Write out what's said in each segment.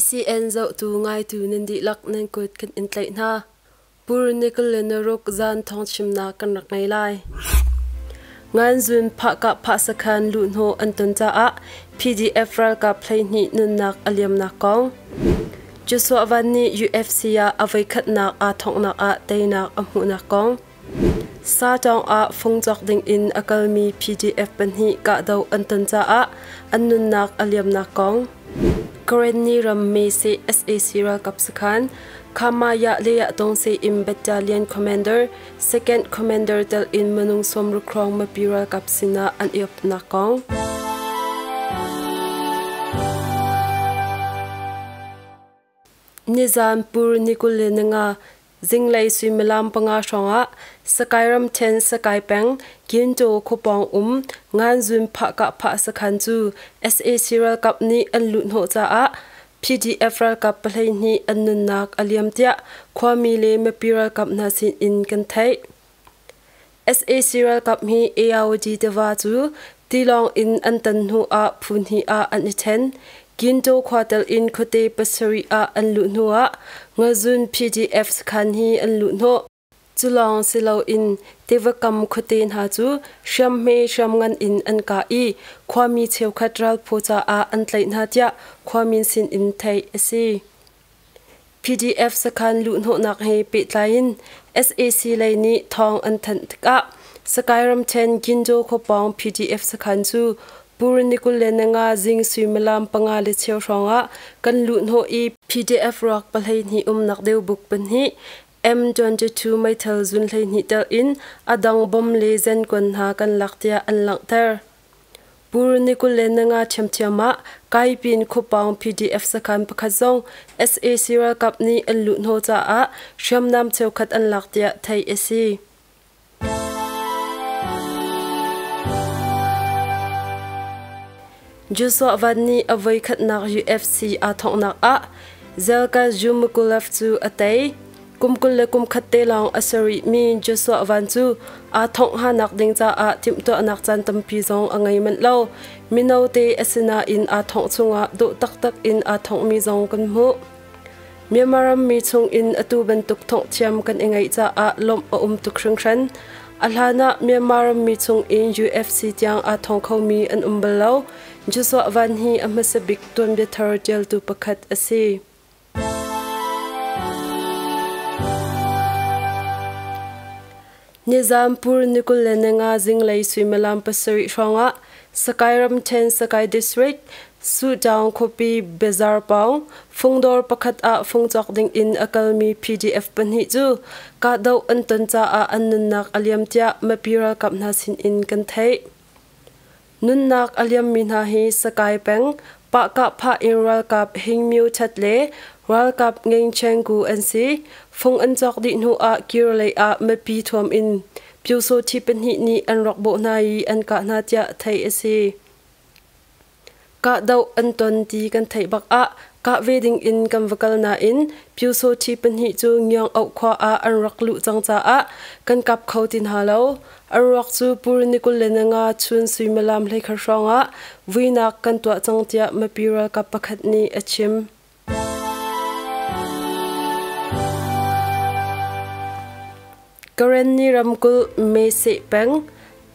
ACN zohtu ngaitu nan dihlak nan kut kan in tlaih hna. Pur nikul le naruk zan thawngchimnak kan rak ngei lai. Nganzun phahkah phahsakhan luhhnawh an ton caah PDF ralkap 12 nunnak a liamnak kong. Joshua Van nih UFC ah a voikhatnak aa thonghnak ah teinak a hmuhnak kong. Satawng ah fung cawk ding in a kalmi PDF pahnih kahdoh an ton caah an nunnak a liamnak kong. Karenni ram Mese sac ralkap sakhan Khamaya Leah Tongse in Battalion Commander, Second Commander tel in minung 60 hrawng mipi ralkap sinah an i apnak kong. Nizan Pur ni 25 zinglei suimilam 5 hrawngah Sakai ramthen Sakai peng Ginto khuapawng um Nganzun phahkah phah sakhan cu sac ralkap nih an luhhnawh caah PDF ralkap 12 an nunnak a liam tiah khuami le mipi ralkap hna sin in kan theih. Sac ralkap hi AOD tiva cu tilawng in an tan hnu ah phu hnih ah an i then. Ginto khua tel in khuate pasarih ah an luh hnu ah Ngazun PDF sakhan hi an luh hnawh. Cu lawng si loin tiva kam khuate hna cu hriamhme hriamngan in an kah i khuami cheukhat ralphaw caah an tlaih hna tiah khuami sin in theih a si. PDF sakhan luhhnawhnak he pehtlai in sac lei nih thawng an thanh tikah Sakai ramthen Ginjo khuapawng PDF sakhan cu Pur ni 25 zing suimilam 5:15 hrawngah kan luhhnawh i PDF ruak 12 umnak deubuk pahnih M22 meithal zun 12 tel in a dang bom le zenkuan hna kan lak tiah an langhter. Pur ni 25 ṭhiamṭhiam ah Kaipin khuapawng PDF sakhan pakhat zong sac ralkap nih an luhhnawh caah hriamnam cheukhat an lak tiah theih a si. Joshua Van nih a voikhatnak UFC aa thonghnak ah Zelka Zhumagulov cu a tei. Kum 21 te lawng a si rihmi Joshua Van cu aa thongh hanak ding caah timhtuahnak caan tampi zong a ngei manh lo. Mino te a si nain aa thongh chungah dawh taktak in aa thonghmi zong kan hmuh. Myanmar rammi chungin atu bantuk thonghthiam kan i ngeih caah lawmh a um tuk hringhran. A hlanah Myanmar rammi chungin UFC tiang aa thong khomi an um bal lo. Joshua Van hi a hmasa bik tuanbia thar ṭialtu pakhat a si. Nizam Pur ni 25 zinglei suimilam 7 hrawngah Sakai ramthen Sakai District Suhtaung khuapi Bazar pawng fungdawr pakhat ah fung cawk ding in a kalmi PDF pahnih cu kahdoh an ton caah an nunnak a liam tiah mipi ralkap hna sin in kan theih. Nunnak a liammi hna hi Sakai peng Pahkahphah in ralkap Hing Myo Chat le ralkap Ngeng Cheng Gu an si. Fung an cawk dih hnu ah kir lei ah mipi thuam in Pyusawthi pahnih nih an rak bawh hna i an kah hna tiah theih a si. Kahdoh an ton ti kan theih bak ah kah ve ding in kan va kal nain Pyusawthi pahnih cu Ngiang Auh khua ah an rak luh cang caah kan kap kho ti hna lo. A ruak cu Pur ni 25 chun suimilam 11 hrawngah vuinak kan tuah cang tiah mipi ralkap pakhat nih a chim. Karenni ramkulh Meseh peng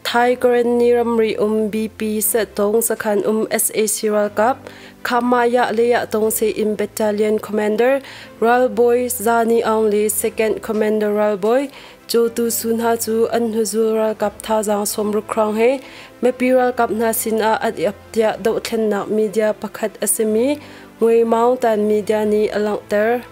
Thai Karenni ramri um BP Setong sakhan um sac ralkap Khamaya Leya Tongse in Battalion Commander Ralbawi Zani Aung le Second Commander Ralbawi Cu tu su hna cu an hnuzul ralkap thazaang 60 hrawng he mipi ralkap hna sinah an i ap tiah dohthlennak media pakhat a simi Ngwe Maung Tan Media nih a langhter.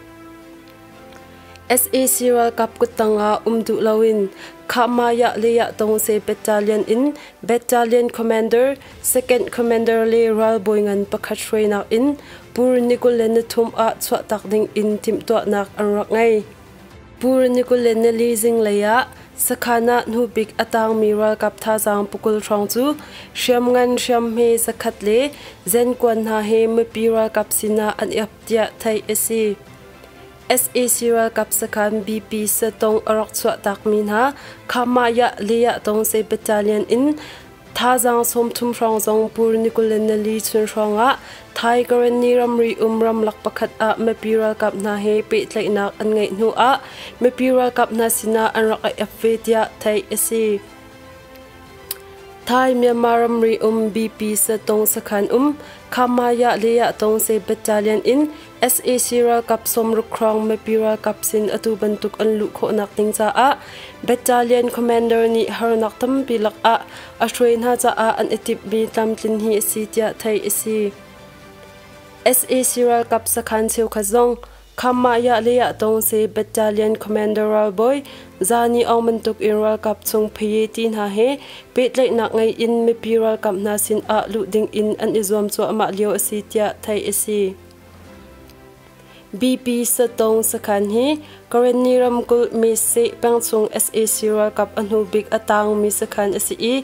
Sac ralkap kuttang ah um duh loin Khahmaya Leah Tongse Battalion in Battalion Commander, Second Commander le ralbawi ngan pakhat hruainak in Pur ni 23 ah chuahtak ding in timhtuahnak an rak ngei. Pur ni 24 zinglei ah sakhan ah hnubik a tangmi ralkap thazaang pakul hrawng cu hriamngan hriamhme zakhat le zenkuan hna he mipi ralkap sinah an i ap tiah theih a si. Sac ralkap sakhan BP Satong a rak chuahtakmi hna Khamaya Leah Tongse Battalion in Thazaang 30 hrawng zong Pur ni 24 chun hrawngah Thai Karenni ramri um ramlak pakhat ah mipi ralkap hna he pehtlaihnak an ngeih hnu ah mipi ralkap hna sinah an rak i ap ve tiah theih a si. Thai Myanmar ramri um BP Satong sakhan um Khamaya Leya Tongse Battalion in sac ralkap 60 hrawng mipi ralkap sin atu bantuk an luh khawhnak ding caah Battalion Commander nih harnak tampi lakah a hruai hna caah an i timhmi tlamtlin hi a si tiah theih a si. Sac ralkap sakhan cheukhat zong Khamah Leah Tongse Battalion Commander ralbawi Zani Aung bantuk in ralkap chung phaye ti hna he pehtlaihnak ngei in mipi ralkap hna sin ah luh ding in an i zuam cuahmah lio a si tiah theih a si. BP Satong sakhan hi Karenni ramkulh Mese pengchung sac ralkap a hnu bik a tangmi sakhan a si i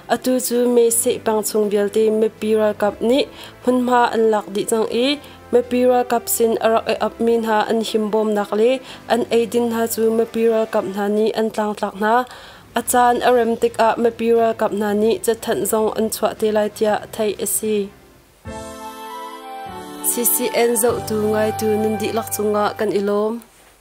atu cu Mese pengchung vialte mipi ralkap nih hmunhma an lak dih cang i mipi ralkap sin a rak i apmi hna an himbawmnak le an eidin hna cu mipi ralkap hna nih an tlangtlak hna. A caan a rem tikah mipi ralkap hna nih cathanh zong an chuah te lai tiah theih a si. CCN zohtu ngaitu nan dihlak cungah kan i lawm.